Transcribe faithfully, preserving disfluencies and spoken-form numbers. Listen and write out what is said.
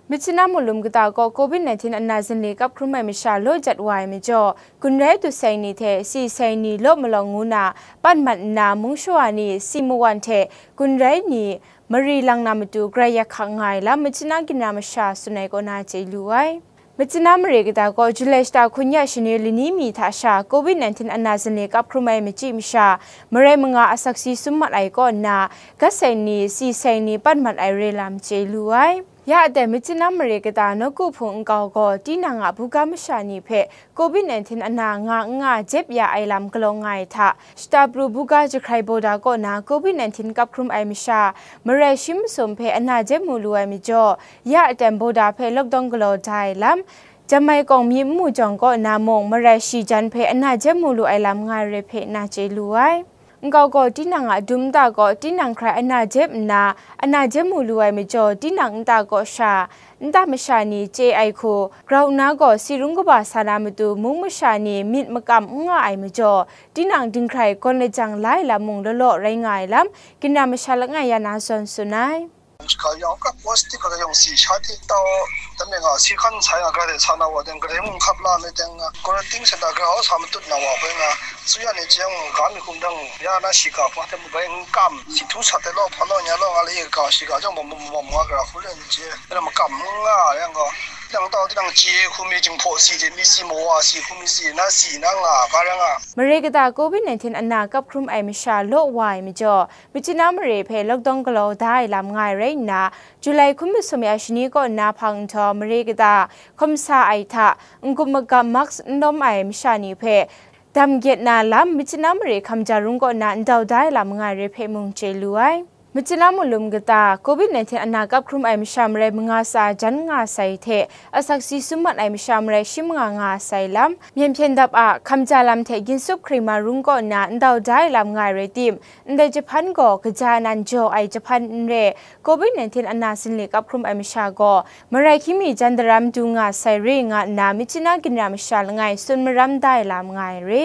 Myitkyina Mulum kata kaw Covid nineteen ana zinli kap hkrum ai masha law jat wa ai majaw, gun rai dut sai ni hte si sai ni law malawng ngu na, pan mat nna mung shawa ni si mawan hte gun rai ni mari lang na matu grai yak hkak nga ai lam Myitkyina ginra masha tsun ai kaw na chye lu ai. Myitkyina mare kata kaw July shata hkun ya shani lani mi hta sha Covid nineteen ana zinli kap hkrum ai machyi masha marai manga asak si sum mat ai kaw nna, gat sai ni, si sai ni pan mat ai re lam chye lu ai. Ya aten Myitkyina mare kata nawku hpung nkau gaw tinang a buga masha ni hpe Covid nineteen ana nga n nga jep ya ai lam galaw nga ai hta, shata pru buga jahkrai boda kaw na Covid nineteen kap hkrum ai masha marai shi masum hpe ana jep mu lu ai majaw, ya aten boda hpe lockdown galaw da ai lam, Jamai kawng mi n mu jawng kaw na mung marai shi jan hpe ana jep mu lu ai lam nga ai re hpe na chye lu ai. Nkau gaw tinang a dum nta kaw tinang hkrai ana jep nna, ana jep mu lu ai majaw, tinang nta kaw sha, nta masha ni chye ai hku, grau nna gaw si rung kaba sa na matu mung masha ni myit makam n nga ai majaw, tinang dinghkrai gawn lajang la ai lam mung law law rai nga ai lam, ginra masha langai ya na zawn tsun ai. Ka yawng ka positive ka yawng si sha ti tau, dan de nga si hkan sai nga, gare sa na wa deng, gare mung khap la me deng nga, quarantine center gara sa matut na wa bai nga, su ya ni chiang ga mi kum dang ya na shi ka pa te mu bai ng kam, si tu sa te lo, pa lo nya lo, nga le ka shi ka jong bom bom bom nga gara hu le ni che, na ma kam nga yang ga, dang tau dang che khu mi jing pho si de, mi si mo wa si khu mi si na si na nga ka ra nga. Mare kata Covid nineteen ana kap hkrum ai masha law wa ai majaw, Myitkyina mare hpe lockdown galaw da ai lam nga ai rai nna, July hkun masum ya shani kaw nna hpang nhtawm mare kata hkawm sa ai hta, n-gup magam mask n lawm ai masha ni hpe dam gyet na lam Myitkyina mare hkamja rung kaw nna ndau da ai lam nga ai re hpe mung chye lu ai. Myitkyina Mulum kata Covid nineteen ana kap hkrum ai masha marai manga tsa jan nga sai hte, asak si sum mat ai masha marai shi manga nga sai lam, myen hpyen dap a hkamja lam hte ginsup hkrima rung kaw nna ndau da ai lam nga ai rai tim, ndai jahpan gaw kaja nan jaw ai jahpan n re, Covid nineteen ana zinli kap hkrum ai masha gaw marai hkying mi jan daram du nga sai re nga nna Myitkyina ginra masha langai tsun maram da ai lam nga ai re.